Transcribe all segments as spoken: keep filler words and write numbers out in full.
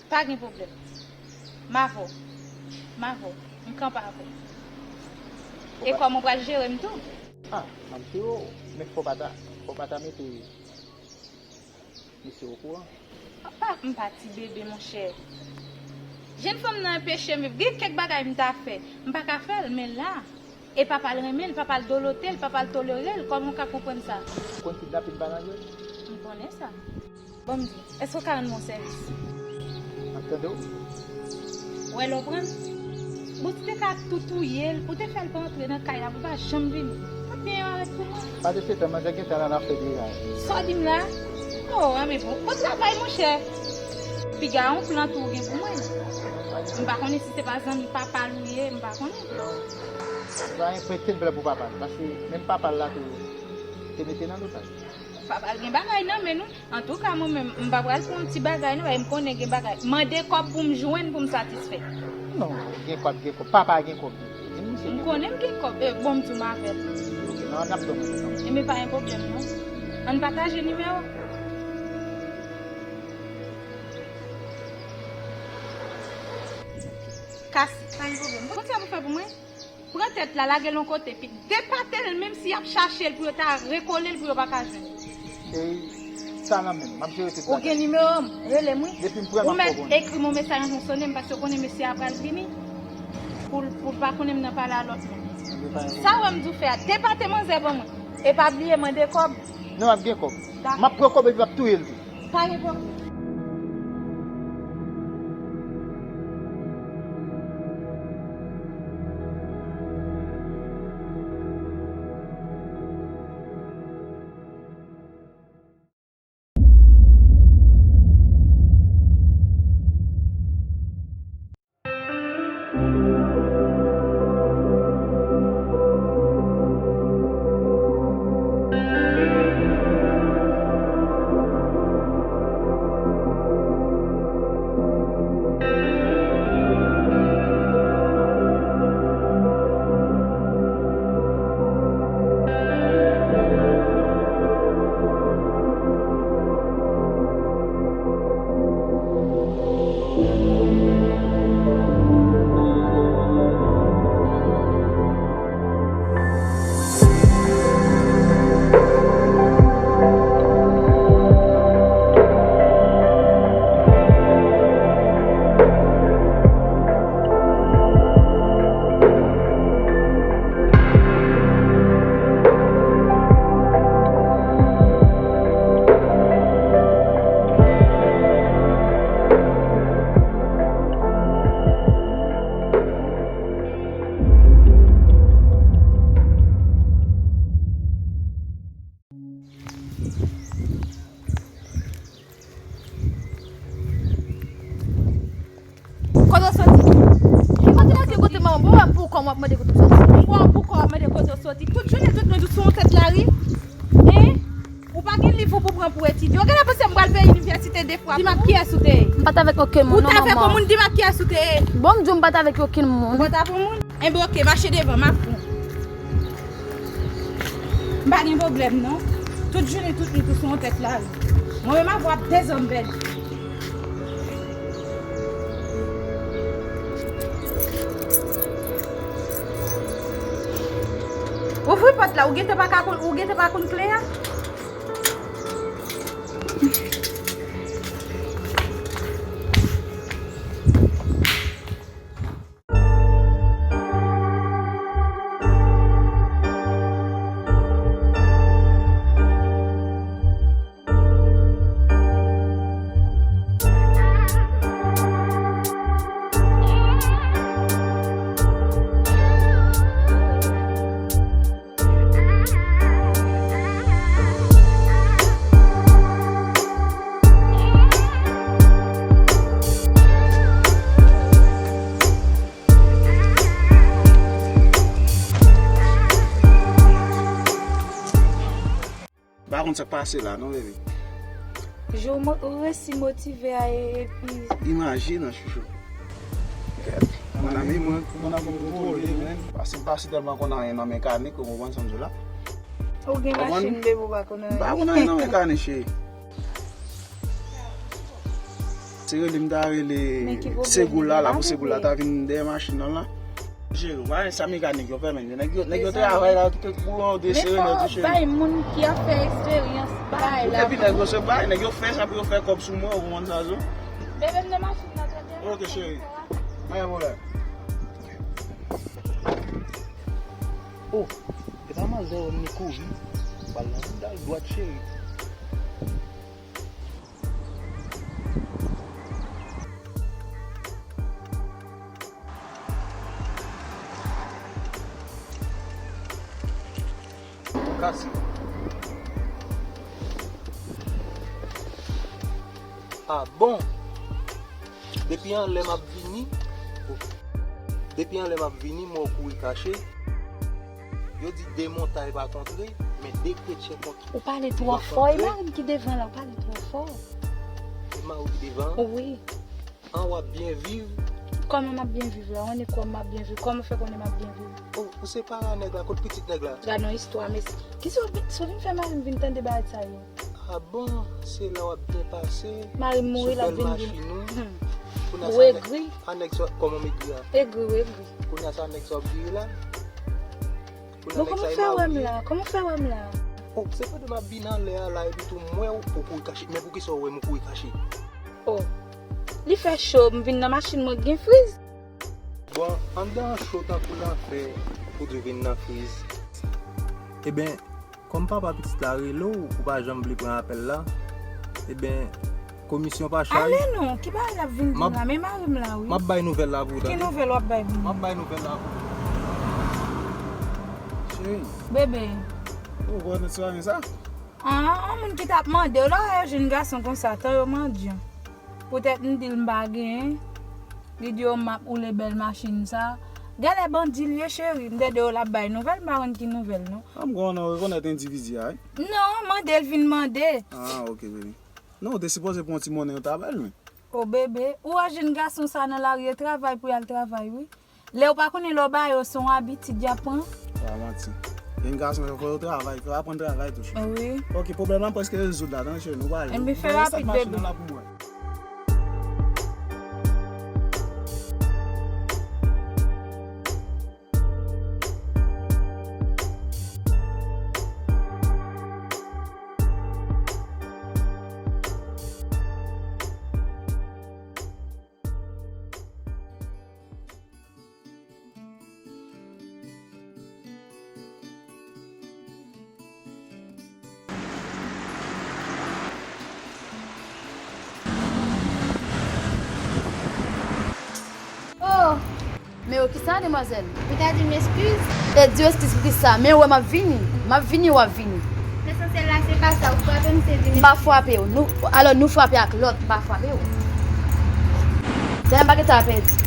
Pa gen pwoblèm. M avè w. M avè w. M kanpe avè w. E kòman w pral jere m tou? Ah, m ap jere w, men fò w pa ta, fò w pa ta mete mesye okouran. Pa, m pa ti bebe, monchè. Jèn fanm nan anpeche m viv. Gen kèk bagay m ta fè. M pa ka fè l, men la, e papa l renmen l, papa l dolote l, papa l tolere l. Kòman w ka konprann sa? Ou konn kidnapin pa nan jwe? M konnen sa. Bon, m di, èske w ka rann mwen sèvis? M ap tande w. Ou wè lè w pran l? Bon, ou te ka tou touye l, ou te fè l pa antre nan kay la pou l pa janm vini. Tout byen yo arèt pou mwen. Pa de se tan, manzè gentan nan afè deja. Sa w di m la? Oh, anben bon. Bon travay, monchè. Piga yon plan tou ou gen pou mwen. M pa konnen si se pa zanmi papa l ou ye, m pa konnen. Sa yon pwen te plan pou papa l, paske menm papa l la tou te mete nan lotaj. Papa l gen bagay nan men nou. Antouka, mwen menm, m pa pral pran yon ti bagay, non, e m konnen gen bagay. Mande kòb pou m jwenn, pou m satisfè. Non, gen kòb, gen kòb. Papa gen kòb. Gen misye gen kòb. M konnen m gen kòb. E, bon, m di w m avè l. Ok, non, n ap ban mwen kòb. Ebyen, pa gen pwoblèm, non. Ann pataje nimewo. Kasi. Pa gen pwoblèm. Konn sa pou fè pou mwen? Pran tèt la, lage l yon kote, epi depate l, menm si y ap chache l pou yo ta rekole l pou yo pa ka jwenn. Cheri, sa nan men m, m ap jere tout bagay. Ou gen nimewo m, rele m, wi. Depi m pran l, m ap pran w. Ou mèt ekri m yon mesaj anvan w sone m, paske w konnen mesye a pral vini. Pou l, pou l pa konnen m nan pale a lòt moun. Sa w wè m di w fè a, depate manzè ban mwen. E pa bliye mande kòb. Non, m ap gen kòb. Dakò. M ap pran kòb epi m ap touye l tou. Pa gen pwoblèm. Kote w soti? Ki kote w soti? Kote manman? Bon, wè pou w kòman w ap mande kote w soti. Bon, pou kòman w ap mande kote w soti? Tout jounen, tout nèt ou sou yon tèt lari. Hein? Ou pa gen liv ou pou pran pou etidye. Ou genlè panse m pral peye inivèsite de fwa. Di m ak kiyès ou te ye? M pa t avèk okenn moun, non, manman. Ou t avèk yon moun, di m ak kiyès ou te ye? Bon, m di w m pa t avèk okenn moun. Ou pa t avèk yon moun? Enben, oke, mache devan, m ap pran. M pa gen pwoblèm, non. Tout jounen, tout nwit, ou sou yon tèt lari. Mwen menm avè w ap dezòm bèl. Ouvri pòt la, ou gentan pa ka konn, ou gentan pa konn kle a? Pa konn sa k pase la non, baby. Jan w mo-, ou resi motive a, e, epi. Imajine, chouchou. Gad. Mon ami, mwen, mwen ap kontwole, men. Paske m pa sitèlman konn anyen nan mekanik, ou konprann sa m di w la? Ou gen machin, baby, ou pa konn anyen. M pa konn anyen nan mekanik, cheri. Sere li, m ta rele Segou la, la pou Segou la ta vin dèyè machin nan la. Cheri, ou pa wè sa mekanik yo fè, men nèg yo, nèg yo travay la, tout boulon yo desere nèt wi, cheri. Bay moun ki ap fè eksperyans bagay la. Epi nèg yo se bay, nèg yo fè sa pou yo fè kòb sou mwen, ou konprann sa, zo? Bebe, m nan machin nan, tande? Ok, cheri. Pa gen pwoblèm. Oh, e pa manzè wè m li kouri. Pral nan bouda l dwat, cheri. Kasi. Ah bon? Depi anlè m ap vini, depi anlè m ap vini, mwen kouri kache. Yo di de montay pa kontre, men de kretyen kontre. Ou pale twò fò, e mari m ki devan la, ou pale twò fò. E mari w ki devan an? Wi. An w ap byen viv? Kòman m ap byen viv la? Ou konnen kòman m ap byen viv? Kòman w fè konnen m ap byen viv? Oh, ou se paran nèg la, kot pitit nèg la? Gad yon istwa, mesye. Kisa w vin, sa w vin fè mari m vin tande bagay sa yo? Ah bon, se la w ap byen pase. Mari m mouri, l ap vin di m. Ou egri. A nèg sa, kòman m egri a? Egri, ou egri. Kounye a sa nèg sa w ap vire la? Bon, kòman w fè wè m la? Kòman w fè wè m la? Oh, se pandan m ap vin anlè a la, epi tou m wè w, ou kouri kache. Men poukisa w wè m ou kouri kache? Oh, li fè cho, m vin nan machin mwen gen friz. Bon, anndan an cho tankou lanfè, pou di w vin nan friz. Eben, kòm papa pitit la rele w, ou pa janm vle pran apèl la, eben, komisyon pa chay. Ale non, ki bagay l ap vin di m la? Men mari m la, wi. M ap bay nouvèl la pou ou, tande. Ki nouvèl w ap bay pou mwen? M ap bay nouvèl la pou ou. Cheri. Bebe. Ou wè nan ti bagay sa? Ah, yon moun ki t ap mande w la, yon jenn gason konsa, tan yo mandyan. Poutèt m di l m pa genyen, li di yo m ap woule bèl machin sa. Genlè bandi l ye, cheri. M tande yo l ap bay nouvèl, m pa konn ki nouvèl, non. Ah, m konnen w rekonèt endividi a, wi. Non, mande l vin mande. Ah, ok, bebe. Non, ou te sipoze pran yon ti monnen yo ta ba l, men. O bebe, ou wè jenn gason sa nan lari, e travay pou y al travay, wi. Lè ou pa konnen lè w ba yo, se yon abitid y ap pran. Pa manti. Jenn gason yo, fò yo travay, fò yo aprann travay tou, cheri. Wi. Ok, pwoblèm nan prèske rezoud la, tande cheri, nou prale. Enben, fè rapid, bebe. Machin nan la pou mwen. Oh! Men yo kisa, demwazèl? Ou ta di m eskiz? E di yo eskiz pou kisa? Men ou wè m ap vini. M ap vini, w ap vini. Lesansyèl la, se pa sa. Ou frape m, se vini. M pa frape w. Nou, alò, nou frape ak lòt. M pa frape w. Dayè, m pa gentan pèdi.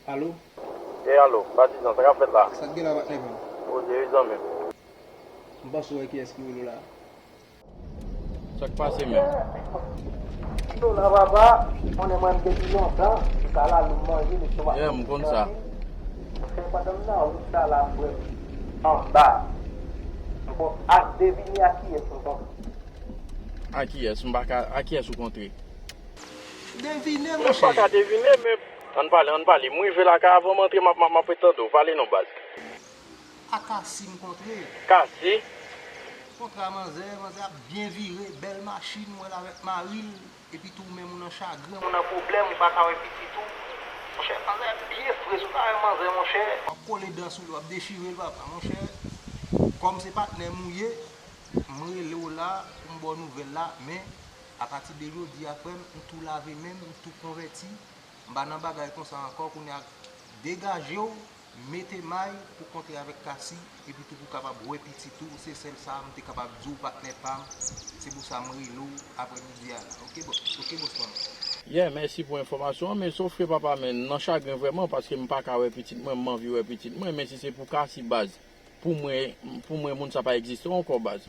Alo? E alo, patizan, sa k ap fèt la? Sa k gen la, patnè pa m? Poze wi, zanmi m. M panse w wè kiyès ki rele w la. Sa k pase menm? Yo la, papa, konnen mwen depi lontan, m ka la lou manje, lestomak mwen anpil. Yeah, m konn sa. Mwen fè pandan m nan wout la, la, frè m anba. M konn ak devine a kiyès m kontre. A kiyès? M pa ka, a kiyès ou kontre? Devine, monchè. M pa ka devine, men ann pale, ann pale. M rive la kay avan m antre, m ap, m ap, m ap tande w. Pale non, baz. A Kasi m kontre. Kasi? Kontre a manzè, manzè ap byen vire, bèl machin, mwen la avèk mari l, epi tou ou menm ou nan chagren, ou nan pwoblèm, ou pa ka wè pitit ou. Monchè, manzè byen fre, si w ta wè manzè, monchè. W ap kole dan sou li, w ap dechire l, papa, monchè. Kòm se patnè m ou ye, m rele w la pou m ba w nouvèl la, men apati de jodi a, frè m, m tou lave men m, m tou konvèti. M pa nan bagay konsa ankò, kounye a degaje w, Mete may pou kontre avèk Cassie, epi tou pou kapab wè pitit ou, se sèl sa m te kapab di w, patnè pa m. Se pou sa m rele w aprè midi a la. Oke, bòs? Oke, bòs pa m. Yeah, mèsi pou enfòmasyon an, men sofre papa, men nan chagren vrèman, paske m pa ka wè pitit mwen, m anvi wè pitit mwen, men si se pou Cassie baz, pou mwen, pou mwen, moun sa pa egziste ankò baz.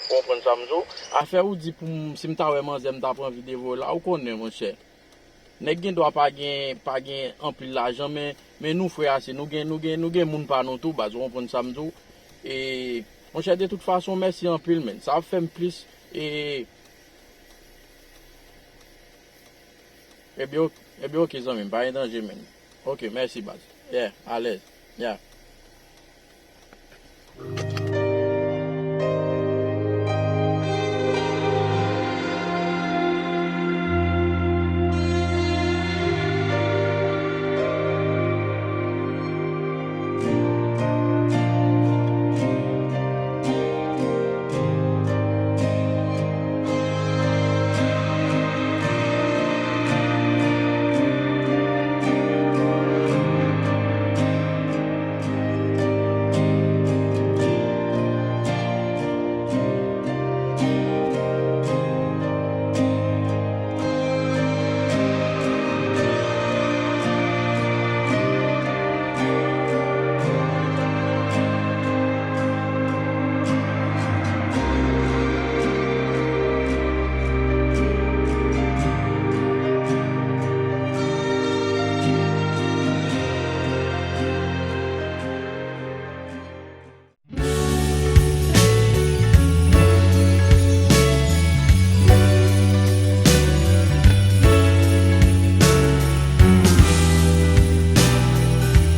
Ou konprann sa m di w? Afè ou di pou m, si m ta wè manzè, m t ap anvi devore la, ou konnen, monchè. Nèg gen dwa pa gen, pa gen anpil lajan, men, men nou frè ase, nou gen, nou gen, nou gen moun pa nou tou, baz, ou konprann sa m di w? E, monchè, de tout fason, mèsi anpil, men. Sa ap fè m plis, e, Ebyen, ok, ebyen, ok, zanmi m, pa gen danje, men. Ok, mèsi, baz. Yeah, alèz. Yeah.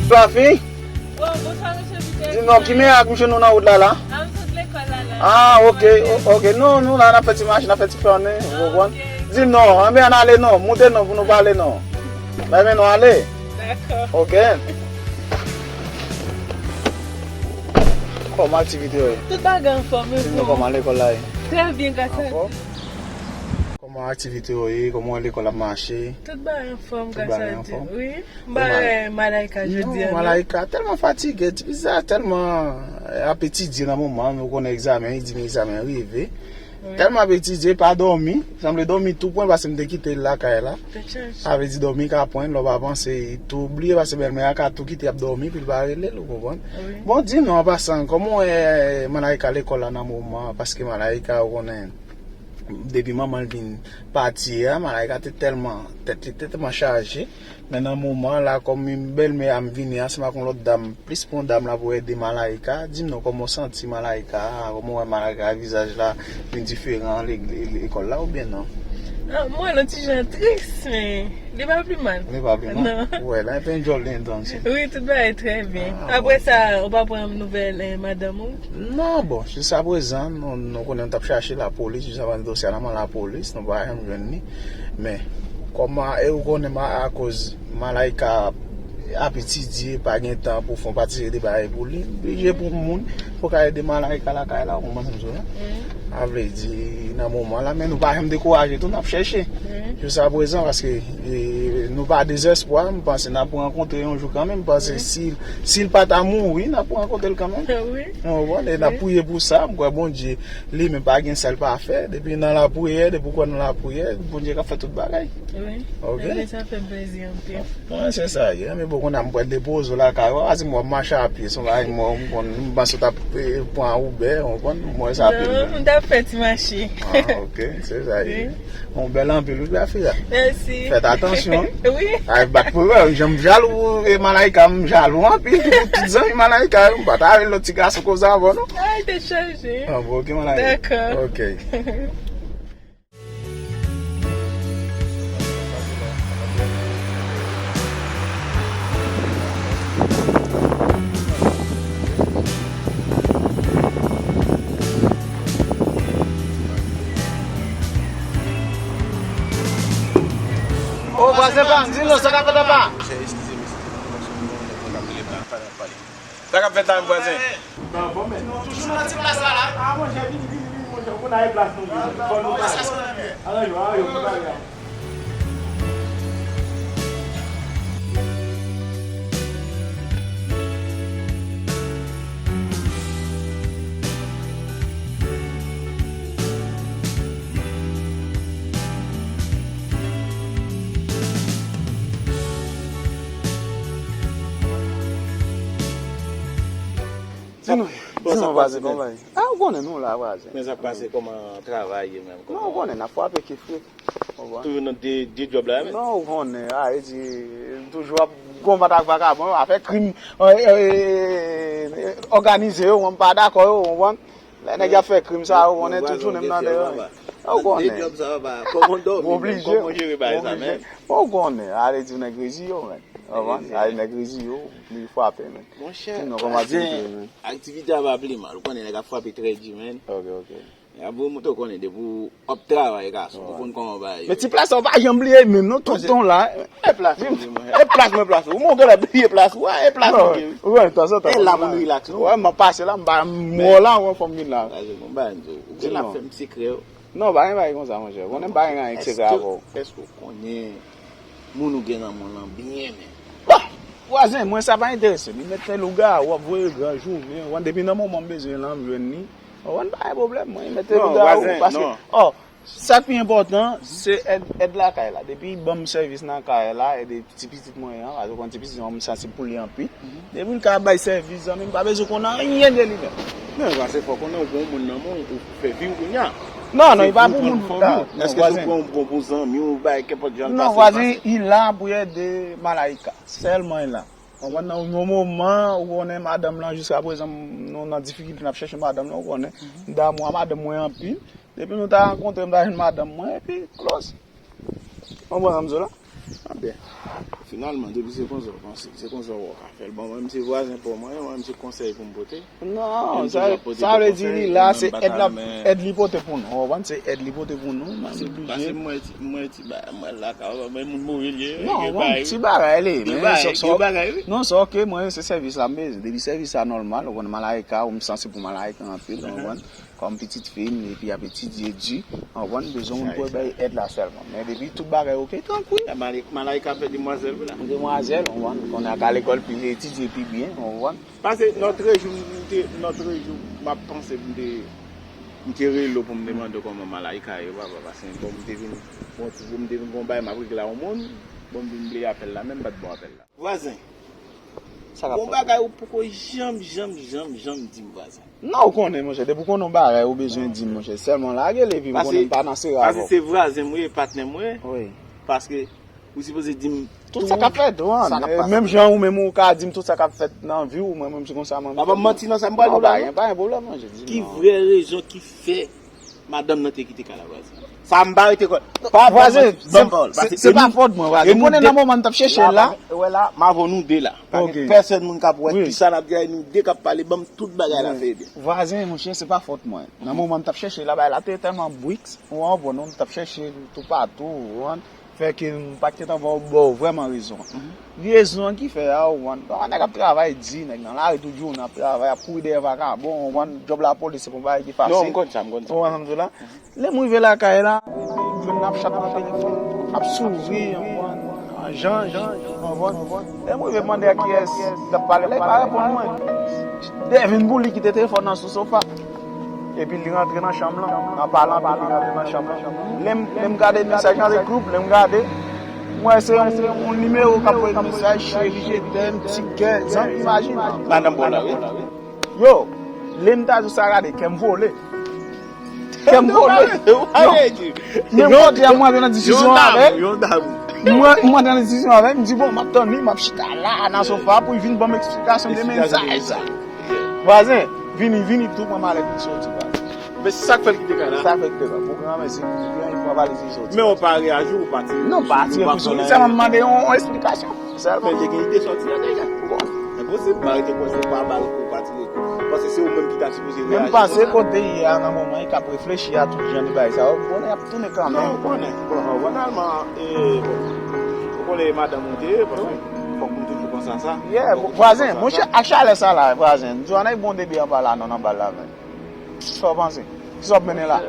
Fluffy? Oh, bonswa, mesye Peter. Di non, ki men ak misye nou nan wout la, la? Ah, m sot lekòl la, la. Ah, ok, o- ok. Non, nou la, n ap fè ti mache, n ap fè ti flâne, ou konprann? Ok. Di non, anben, ann ale non, moute non, pou nou pale non. Bay men nou ale. Dakò. Ok. Kòman aktivite yo ye? Tout bagay anfòm, e pou ou? Di nou kòman lekòl la ye? Trè byen, gras a Dye. Anfòm? Kòman aktivite yo ye? Kòman lekòl ap mache? Tout bagay anfòm, gras a Dye. Tout bagay anfòm? Wi. M pa wè Malaika jodi a, non. Malaika tèlman fatige, ti pitit sa tèlman, eh, ap etidye nan moman, nou konnen egzamen, li di m egzamen rive. Wi. Tèlman ap etidye, pa dòmi. Sanble dòmi tou pwen, paske m te kite l lakay la. Tèt chaje. Sa vle di dòmi ka pwen, lè w pa panse, li tou bliye, paske bèlmè a ka tou kite ap dòmi, epi l pa rele l, ou konprann? Wi. Bon, di non, an pasan, kòman w wè Malaika lekòl la nan moman an? Paske Malaika, ou konnen, depi manman l vin pati a, Malaika te tèlman, tèt li te tèlman chaje. Men nan moman an la, kòm bèlmè a m vini ansanm ak yon lòt dam, plis pou yon dam la pou ede Malaika. Di m non, kòman w santi Malaika a? Kòman w wè Malaika a, vizaj la vin diferan le- le- lekòl la oubyen non? Ah, m wè l yon ti jan tris, men li pa pi mal. Li pa pi mal? Non. Ou wè la, enpe djòl li endanse. Wi, tout bagay trè byen. Ah, bon. Apre sa, ou pa pran nouvèl, eh, madanm ou? Non, bon, jiskaprezan, nou, nou konnen nou t ap chache lapolis, jiskaprezan dosye a nan men lapolis, nou pa janm jwenn li. Men, kòman, e ou konnen ma, akoz Malaika ap etidye, pa gen tan pou fè yon pakèt de bagay pou li, li oblije pou moun pou ka ede Malaika lakay la, ou konprann sa m di w la? Wi. Sa vle di, nan moman la, men nou pa janm dekouraje tou, n ap chèche. Wi. Jiskaprezan, paske, e, nou pa dezespwa, m panse n ap rankontre yon jou kanmenm, m panse si, si l pa ta mouri, n ap rankontre l kanmenm. Wi. Ou konprann? E n ap priye pou sa, m kwè Bondye li menm pa gen sèl pafè, depi nan lapriyè, depi w kwè nan lapriyè, Bondye ka fè tout bagay. Wi. Ok? Ebyen, sa fè m plezi anpil. Mwen, se sa ye. Men bon, kounye a m pral depoze w lakay ou. A di m w ap mache a pye. Se yon bagay mwen, m konn, m panse w t ap, eh, pran Uber, w konprann? M wè sa pil. Non, m t ap fè ti mache. Ah, ok. Se sa ye. Wi. Bon, bèl anpil, wi, la fi a. Mèsi. Fèt atansyon, wi. Wi. Ay, bat pou wè, jan m jalou, e Malaika, m jalou anpil pou tout zanmi Malaika yo. M pa ta vle lòt ti gason koze avè w, non. Ay, tèt chaje. Ah, bon, ok, Malaika. Dakò. Ok. O, vwazen pa m, di non, sa k ap fèt anba? Monchè, eskize m, eskize m, monchè, m gen yon nèg mwen k ap rele m la, pale, pale. Sa k ap fèt la, menm vwazen? Sa anfòm, men. Toujou nan ti plas la, la? Ah, monchè, vini, vini, vini, monchè, ou konn a e plas nou ye. Fò nou pale. Aranje w, aranje w, pou pale a. Di nou, di nou, vwazen, kòman bagay? A, ou konnen nou la, vwazen. Men sa k pase, kòman travay ye menm? Non, ou konnen, n ap frape ki fre. Ou konprann? Toujou nan de, de djòb la menm? Non, ou konnen, a, e di, toujou ap gonfle ak vakabon yo, afè krim, e, e, e, òganize yo, mwen m pa dakò yo, ou konprann? Lè nèg y ap fè krim sa, ou konnen tout jounen m nan deyò. Ou konnen. De djòb sa, papa, kòman w dòmi menm? Kòman w jere bagay sa menm? Ou konnen, ale di nèg reziye yo menm. Ou konprann? Ale nèg reziye yo, li frape menm. Monchè, aktivite a pa pli mal. Ou konnen nèg ap frape trè di, menn. Ok, ok. Nèg ap voye moto, ou konnen depi w ap travay, gason, ou konn kòman bagay yo ye. Men ti plas sa, ou pa janm bliye menm, non, tout tan w la. E plas mwen, e plas mwen, plas ou. Ou montre la bliye plas ou, e plas mwen. Ou wè, tanzantan. E la pou nou relax, non? Wè, m ap pase la, m pa, m wè la, wè, fò m vin la. Ou gen la fè m sekrè yo. Non, pa gen bagay konsa, monchè. Ou konnen m pa gen anyen ki sekrè avè w. Èske, èske w konnen moun ou gen nan men w lan byen, men? Bon, vwazen, mwen sa pa enterese m. Li mete lougawou, w ap voye gran jounen, w konn, depi nan moman m bezwen l lan, m jwenn li. Ou konn, pa gen pwoblèm, mwen, li mete lougawou, paske, ò, sa k pi enpòtan, se èd, èd lakay la. Depi ban m sèvis nan kay la, èd ti pitit mwen an, paske ou konn ti pitit mwen an, m sansib pou li anpil. Depi l ka bay sèvis, zanmi m, pa bezwen konn anyen de li menm. Men, vwazen, fò konnen ou gen yon moun nan men w, ou fè vi w kounye a. Non, non, li pa pou moun, non, vwazen. Èske se yon bon, bon zanmi w, bay kenpòt jan l pase, l pase? Non, vwazen, li la pou ede Malaika. Sèlman li la. Ou konprann, nan yon moman, ou konnen madanm lan, jiska prezan, nou nan difikilte, n ap chèche madanm lan, ou konnen. M damou a madanm mwen anpil. Depi nou ta rankontre, m ta jwenn madanm mwen, epi close. Ou konprann sa m di w la? A byen. Finalman, depi se konsa w panse, se konsa w ka fè l. Bon, mwen menm se vwazen pa w mwen, mwen menm se konsèy pou m pote. Non, sa, sa vle di li la, se èd la, èd li pote pou nou. Ou konprann? Se èd li pote pou nou, mwen oblije. Pase mwen ti, mwen ti ba, mwen la ka, mwen moun move li ye. Non, mwen ti bagay li, men sa, non, sa, ok, mwen se sèvis la m bezwen. Depi sèvis la nòmal, ou konn Malaika, ou m sansib pou Malaika anpil, ou konprann? Kòm pitit fi m, epi ap etidye di, ou konprann, bezwen moun pou bay èd la sèlman. Men depi tout bagay ok, trankwil. Malaika ap fè demwazèl, wi la. Demwazèl, ou konprann, konnen ak lekòl pi etidye pi byen, ou konprann. Pase, lòtrejou, m te, lòtrejou, m ap panse, m te, m te rele w pou m te mande w kòman Malaika ye, papa, paske bon, m te vin, bon, ti, m te vin gon bagay, m ap regle a yon moun, bon, m vin bliye apèl la, menm m pa t ba w apèl la. Vwazen. Sa k ap fèt? Gon bagay ou poko janm, janm, janm, janm di m, vwazen. Non, ou konnen, monchè, depi w konnen yon bagay ou bezwen di m, monchè, sèlman lage l, epi m konnen m pa nan sere avè w. Pase se vwazen mwen ye, patnè mwen ye. Wi. Paske ou sipoze di m tout sa k ap fèt, ou konprann? Menm jan ou menm ou ka di m tout sa k ap fèt nan vi w, mwen menm se konsa mwen. Pa ban m manti nan sa m pral di w la, non. Pa gen, pa gen pwoblèm, monchè, di m non. Ki vrè rezon ki fè madanm nan te kite kay la, vwazen? Sa m pa rete kwè. Pa vwazen, se pa fòt mwen, vwazen. Ou konnen nan moman m t ap chèche l la. Wè la, m avè nou de la. Pa gen pèsòn moun k ap wè kisa n ap di a, e nou de k ap pale, ban m tout bagay la fè byen. Vwazen, monchè, se pa fòt mwen. Nan moman m t ap chèche l la, bagay la te tèlman bwiks, ou konprann, m t ap chèche l toupatou, ou konprann. Fè ke m pa t gentan ba w, ba w vrèman rezon an. Rezon an ki fè a, ou konprann, nèg ap travay di, nèg nan lari tout jounen ap travay, ap kouri dèyè vakabon, ou konprann, djòb lapolis se pa yon bagay ki fasil. Non, m konn sa, m konn sa. Ou konprann sa m di w la? Lè m rive lakay la, m jwenn l ap chat nan telefòn, ap souri, ou konprann, an jan, ou konprann. Lè m rive m mande a kiyès l ap pale la, li pa reponn mwen. Devin pou li kite telefòn nan sou sofa. Epi li rantre nan chanm lan, an palan, epi li rantre nan chanm lan. Lè m, lè m gade mesaj nan le group, lè m gade, m wè se yon, yon nimewo k ap voye mesaj, cheri, je t'aime, ti kè, zanmi, imajine. Madanm pa w la, wi. Yo, lè m ta di w sa, gade, kè m vole. Kè m vole. Men kote a, m rantre nan diskisyon avè l. M rantre nan diskisyon avè l, m di, bon, m ap tann li, m ap chita la, nan sofa, pou l vin ban m eksplikasyon de mesaj sa. Vwazen, vini, vini, tou pran malèt li soti, vwazen. Men se sa k fè l kite kay la? Sa k fè l kite kay la. Pou granmèsi, pou gran, pou pran valiz li soti. Men ou pa reyaji, ou pa tire. Non, pa tire kou sou li, sèlman m mande yon, yon eksplikasyon. Sèlman. Men te gen ide sòti a deja. Bon. Enposib, m arete kwè se pa ba l kou, pa tire kou. Paske se ou menm ki ta sipoze reyaji konsa. Men m panse kote l ye a nan moman, li k ap reflechi a tout jan de bagay sa yo, konnen y ap tounen kanmenm. Non, ou konnen. Bon, finalman, e, bon. Ou konnen e madanm ou te ye, paske fòk nou toujou panse a sa. Yeah, vwazen, monchè, ak chalè sa la, vwazen. M di w, ann al bon de byen anba la, non, anba la, men. Sa w panse? Kisa w ap mennen la?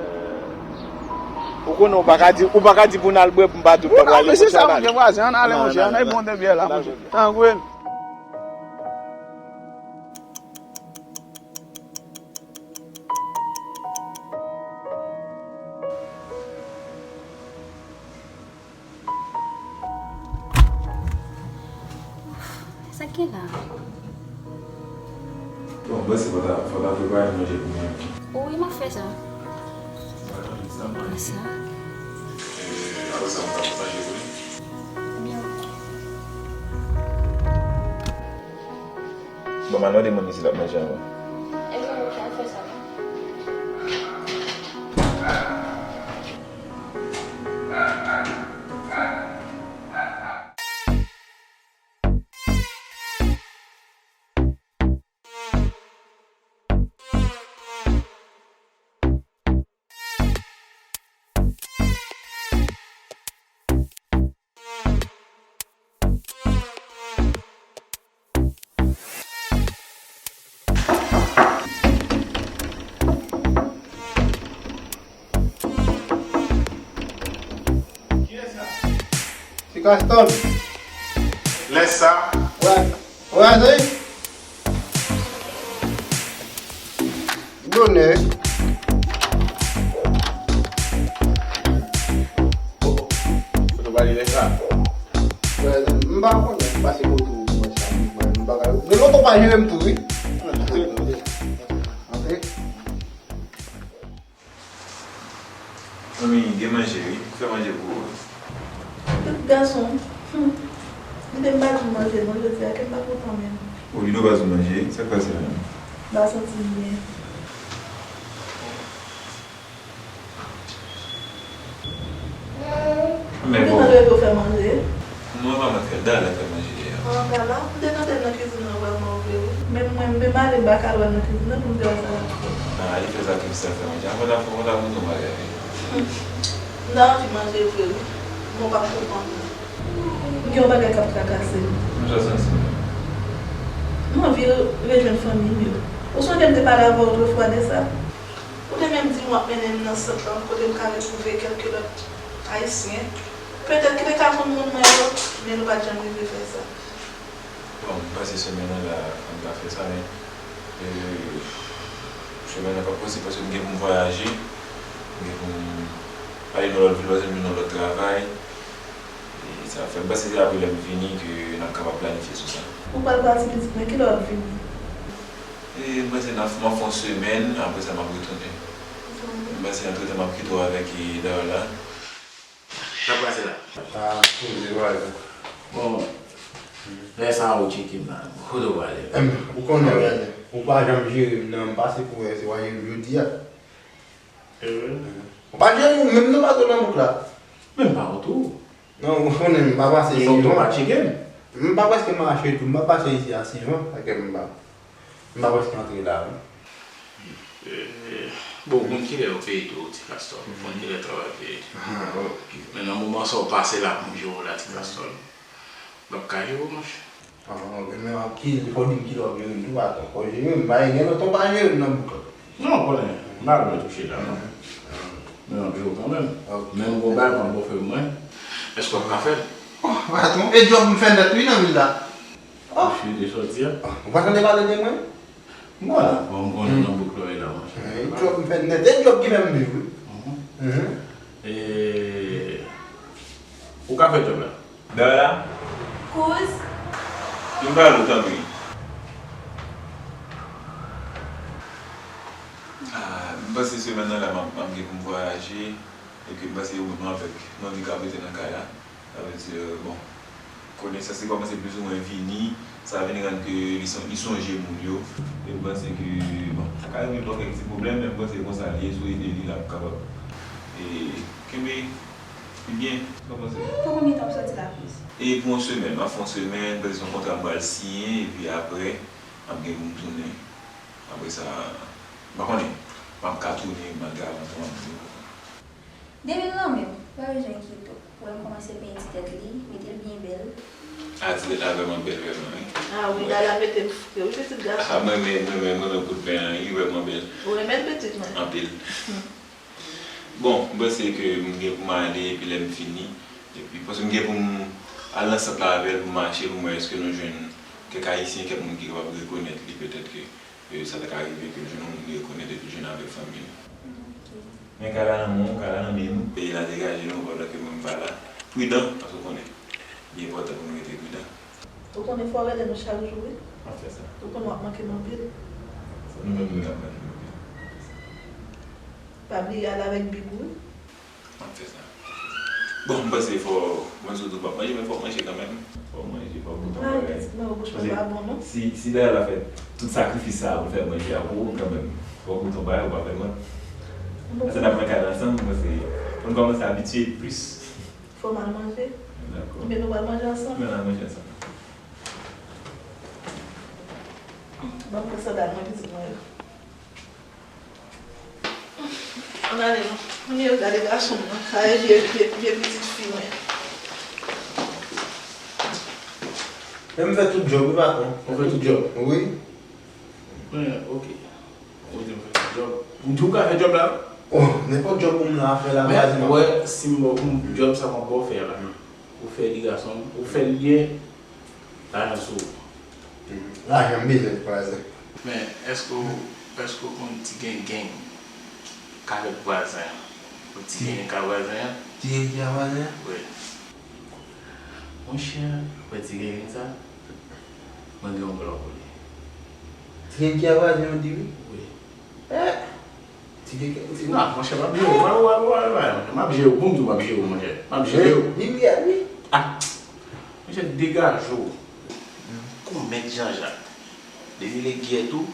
Ou konnen ou pa ka di, ou pa ka di pou n al bwè pou m pa di w pa prale, monchè, ann ale. Vwazen, ann ale, monchè, ann al bon de byen la, monchè. Trankwil. Sa k gen la? Bon, mwen se fò ta, fò ta prepare manje pou mwen. Wi, m ap fè sa. Sa. Apre sa, mwen ta prepare manje pou li. Ebyen. Bon, m al mande manmi si l ap manje anvan. Ebyen, oke, al fè sa. Se Castor. Lè sa. Wè. Wè, se. Bonè. Kote w pale lè sa? Wè, m pa konnen, m pase kote w, m wè sa, m wè, m pa ka. Gen lontan w pa jere m tou, wi. Antre. Manmi, gen manje, wi. Fè manje pou ou. Tout gason. Hmm. Li te m pa di w manje non, jodi a, ke m pa kontan menm. O, li do pa di w manje, sa k pase la menm? M pa santi m byen. Men bon. Ou gentan leve w fè manje? Non, e pa mwen k fè l, Dala k fè manje yè a. An, Dala, m te tande l nan kizin nan vrèman vre wi. Menm mwen, m te male, m pa ka al wè l nan kizin nan pou m te wè sa l ap fè. A, li fè sa ke l sa fè manje. Avan l ap fè, avan l ap fè yon bagay. Hmm. M ta anvi manje vre wi. Men w p ap konprann mwen. M gen yon bagay k ap trakase m. Kòman sa w santi w? M anvi rejwenn fanmi m yo. Ou sonje m te pale avè w otrefwa de sa? Ou te menm di m w ap mennen m nan sant lan kote m ka retwouve kèlke lòt Ayisyen. Petèt ki te ka konn moun mwen yo, men nou pa t janm rive fè sa. Bon, m panse semèn nan la, ann ka fè sa, men, e, semèn nan p ap posib paske m gen pou m vwayaje, m gen pou m ale nan lòt vil, paske m jwenn yon lòt travay. E sa fè, m panse se apre lè m vini ke n ap kapab planifye sou sa. Ou pral pati pitit mwen, kilè w ap vini? E m panse n ap, m ap fè yon semèn, apre sa m ap retounen. M panse antretan m ap kite w avèk, e, Dayola. Sa k pase la? A, koze w ale. Bon, lè sa a ou tcheke m la. Kote w prale? Em, ou konnen, ou pa janm jere m nan, m pase pou wè si w a jere m jodi a. E vre? Ou pa jere m menm non, pa twò nan bouk la. Men m pa wè w tou. Non, ou konnen m pa pase sivan. Ou pa tcheke m? M pa prèske mache tou, m pa pase isi a sivan, sa ke m pa, m pa prèske antre la, wi. E, bon, ou konn kilè yo peye tou, ti Kastòl. Ou konn kilè travay peye. A, ok. Men nan moman sa w pase la pou m jere w la, ti Kastòl. M p ap ka jere w, monchè. A, ok, men w ap ki, fò w di m kilè w ap jere m tou, patwon. Fò w jere m, pa gen lòt, ou pa jere m nan bouk la. Non, konnen, m pa bezwen touche la, non. Men w ap jere w kanmenm. Ok. Menm gon bagay w ap ofri mwen, èske w ap ka fè l? Oh, patwon, e djòb m fè nèt wi nan vil la. Oh. Misye te sòti a. Oh, ou pa tande pale de mwen? Bon, bon, m konnen nan bouk la w ye la, monchè. E djòb m fè nèt, e djòb ki fè m viv wi. Mhm. Mhm. E ou ka fè djòb la? Dala? Kouz? Vin pale w, tanpri. Ah, m panse semèn nan la, m ap, m ap gen pou m vwayaje. Epi m panse ou menm avèk manmi k ap rete nan kay la. Sa vle di, bon, konesans li kòmanse plizoumwen vini, sa vin rann ke li son-, li sonje moun yo. E m panse ke, bon, sa ka rive pou kèk ti pwoblèm, men m panse konsa li ye, si w ede li, l ap kapab, e, kenbe li byen. Sa w panse? Pou konbyen tan w soti la, Kouz? E pou yon semèn, m ap fè yon semèn, m panse se yon kontra m pral siyen, epi apre, m ap gen pou m tounen. Apre sa, m pa konnen, m ap ka tounen, m al travay ankò, m ap vini. Depi l nan men w, pa bezwen enkyete w. Ou wè m kòmanse penyen ti tèt li, mete l byen bèl. A, ti tèt la vrèman bèl vrèman, wi. A wi, Dala mete m fre, wi, pitit gason. A, mwen menm, mwen menm, mwen menm kout pen an, li vrèman bèl. Ou renmen l, pitit mwen? Anpil. Hmm. Bon, m panse ke m gen pou m ale, epi lè m fini, epi, paske m gen pou m al nan sant la avè l pou m mache, pou m wè èske nou jwenn kèk Ayisyen, kèk moun ki kapab rekonèt li, petèt ke E sa ta ka rive ke l jwenn yon moun li rekonèt epi l jwenn avèk fanmi l. Ok. Men kay la nan men w, kay la nan men nou. Peyi la degaje nou pandan ke mwen m pa la. Pridan, paske w konnen, li enpòtan pou nou rete pridan. Ou konnen fò w rele nou chak jou, wi. M ap fè sa. Ou konnen w ap manke m anpil. Nou menm nou nan pran nou. Pa bliye al avèk Big Wood. M ap fè sa. Bon, m panse fò, mwen sou tou m ap manje, men fò w manje kanmenm. Fò w manje, fò w goute yon bagay. Paske si, si Dayana fè tout sakrifis sa a pou l fè manje a pou ou kanmenm, fò w goute yon bagay, ou pa fè l wont. Paske n ap nan kay la ansanm, m panse, pou n kòmanse abitye plis. Fò m al manje. Dakò. Ebyen, nou pral manje ansanm? Men n al manje ansanm. Ban m pran sandal mwen, pitit mwen yo. Ann ale non. Ann ale gade gason m nan. Sa e vye, vye, vye pitit fi mwen. Men m fè tout djòb, wi, patwon. Ou fè tout djòb? Wi. Men, ok. Ou di m fè tout djòb. M di w ka fè djòb la? Oh, nenpòt djòb ou m la fè la, vwazen. Men, ou wè, si m ba w djòb sa m ap ba w fè a la. Ou fè li, gason m, ou fè l byen, lajan sou ou. Lajan m bezwen, vwazen. Men, èske w, èske w konn ti gengeng k avèk vwazen an? Ou ti gengeng k avèk vwazen an? Ti gengeng k avèk vwazen an? Wi. Monchè, ou wè ti gengeng sa? Mwen gen yon plan pou li. Ti gengeng k avèk vwazen an, ou di wi? Wi. Eh! Ti keke, ti... Non, monchè, m ap jere w. Wè, wè, wè, wè, monchè. M ap jere w. Bon, m di w m ap jere w, monchè. M ap jere w. Li rèd, wi. Ah! Monchè, degaje w. Kou mèt Janjak. Depi lè Gyèt ou,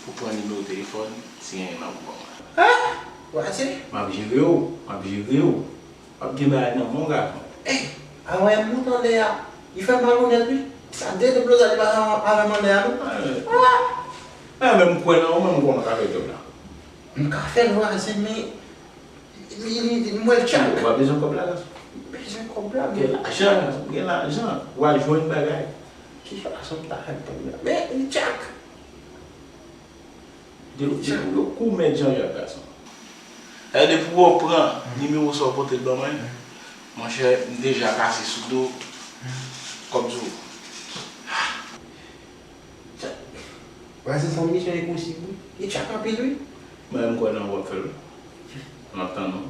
pou pran nimewo telefòn, si gen yon nan pou ban mwen. Ah! Wase? M ap jere w. M ap jere w. W ap gen bagay nan men w, gason. Ey, avan m moute anlè a, li fè m mal onèt, wi. Sa de deblozay li pase avè m anlè a, non. Ah! Ah, men m kwè nan ou, men m kwè w ka fè djòb la. M ka fè l, vwazen, men li, li, li, m wè l tchak. Ou pa bezwen kòb la, gason? M bezwen kòb la, men. Gen lajan, gason, gen lajan. W a jwenn bagay. Ki fason m ta fè l tonbe la? Men, li tchak. De, de, de kou mèt Janjak, gason. E depi w pran nimewo sa w pote l ban mwen, monchè, m deja kase sou do kòb sou ou. Vwazen, se yon misyon enposib, wi. Li tchak anpil, wi. Mwen menm, m kwè nan ou, w ap fè l, wi. M ap tann ou.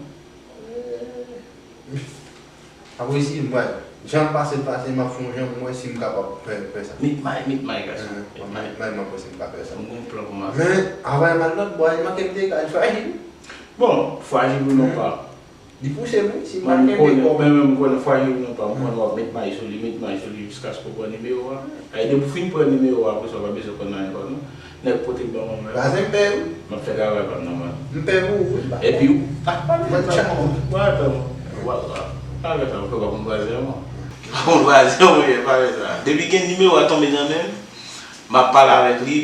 Apre si m pral, jan m pase l pase, m ap fè yon jan pou m wè si m kapab fè, fè sa. Met may, met may, gason. Met may. Met may, m ap wè si m ka fè sa. M gon plan pou m ap fè. Men, avan m al lòt bò a, li manke m te ka frajil. Bon, frajil ou non pa. Li pouse m, wi, si m pa kenbe kò m. Men, men, m konnen frajil ou non pa, m konnen w ap met may sou li, met may sou li jiskaske w pran nimewo a. E depi w fin pran nimewo a, apre sa, w pa bezwen konn anyen ankò, non. Nèg pote l ban mwen, mwen. Vwazen, m pè, wi. M ap fè travay pa m nòmal. M pè pou ou, wi. Epi, ou pa, pa vin fè sa, non. Mwen tchak ou. Wè, pè mwen. Wè, wè. Pa fè sa, ou fè pa konn vwazen an, mwen. Pa konn vwazen an, mwen, pa fè sa. Depi gen nimewo a tonbe nan men m, m ap pale avèk li,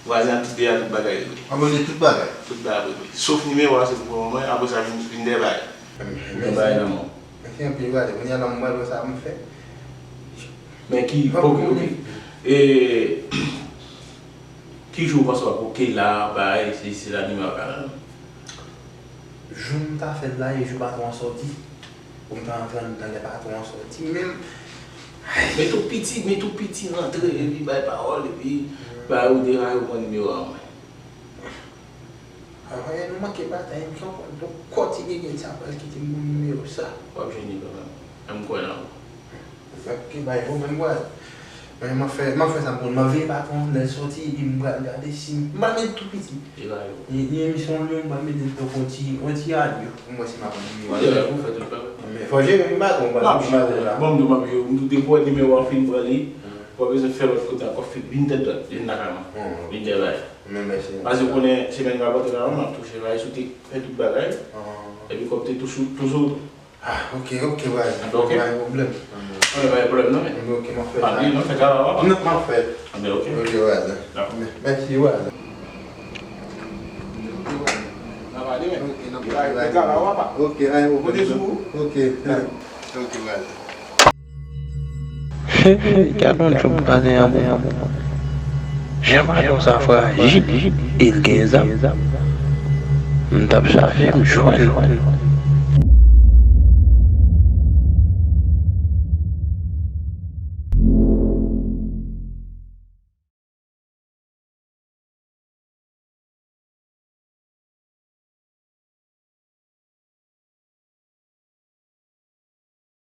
vwazen an, tout de a, tout bagay regle. Abone tout bagay. Tout bagay regle. Sof nimewo a, se pou mwen, apre sa, vin, vin dèyè bagay. Vin dèyè bagay nan men w. Mèsi anpil, vwazen. Kounye a la, m pral wè sa m fè. Men ki, ok, ok. E, ki jou w panse w ap oke la, bay, se, se la nimewo a ka la. Jou m ta fè l la, e jou patwon an sòti. Pou m ta rantre anndan lè patwon an sòti menm. Ay. Met ou piti, met ou piti rantre, epi bay pawòl, epi bay ou deraye, ou pran nimewo a mwen. Avan yè nou manke batay, m konprann. Donk, kò ti gengèn sa pral kite m bon nimewo sa. W ap jwenn li kanmenm. Menm kwè nan ou. Sa ki bay ou menm, bwè. Men m ap fè, m ap fè sa m konn. M ap veye patwon an lè l sòti, epi m pral gade si m pral met tou piti. Li, li emisyon l yo, m pral mete l tankou yon ti, yon ti radyo. Pou m wè si m ap pran nimewo a. Ou fè tout bagay. Men fò jere wi, patwon, m pral jere la. Bon, m di w m ap jere. M di w depi w wè nimewo a fin pran li, ou pa bezwen fè lòt kote ankò, vin tèt dwat, vin lakay mwen. Vin dèyè bagay. Men mèsi. Paske ou konnen semèn k ap antre la, m ap touche bagay, si w te fè tout bagay. Epi kòb te toujou, toujou. Ah, ok, ok, vwazen. Ok. Pa gen pwoblèm. Anben, pa gen pwoblèm, non, men. Ok, m ap fè sa. Pa bliye, non, fè travay ou a. Non, m ap fè. Anben, ok. Ok, vwazen. Dakò. Mèsi, vwazen. N a pale, men. Ok, n a pale. Fè travay ou a, pa. Ok, pa gen pwoblèm. Konte sou ou. Ok. Ok, vwazen. Hey, gade yon djòb vwazen an bon. Jan patwon sa frajil e l gen zam. M t ap chache m jwenn.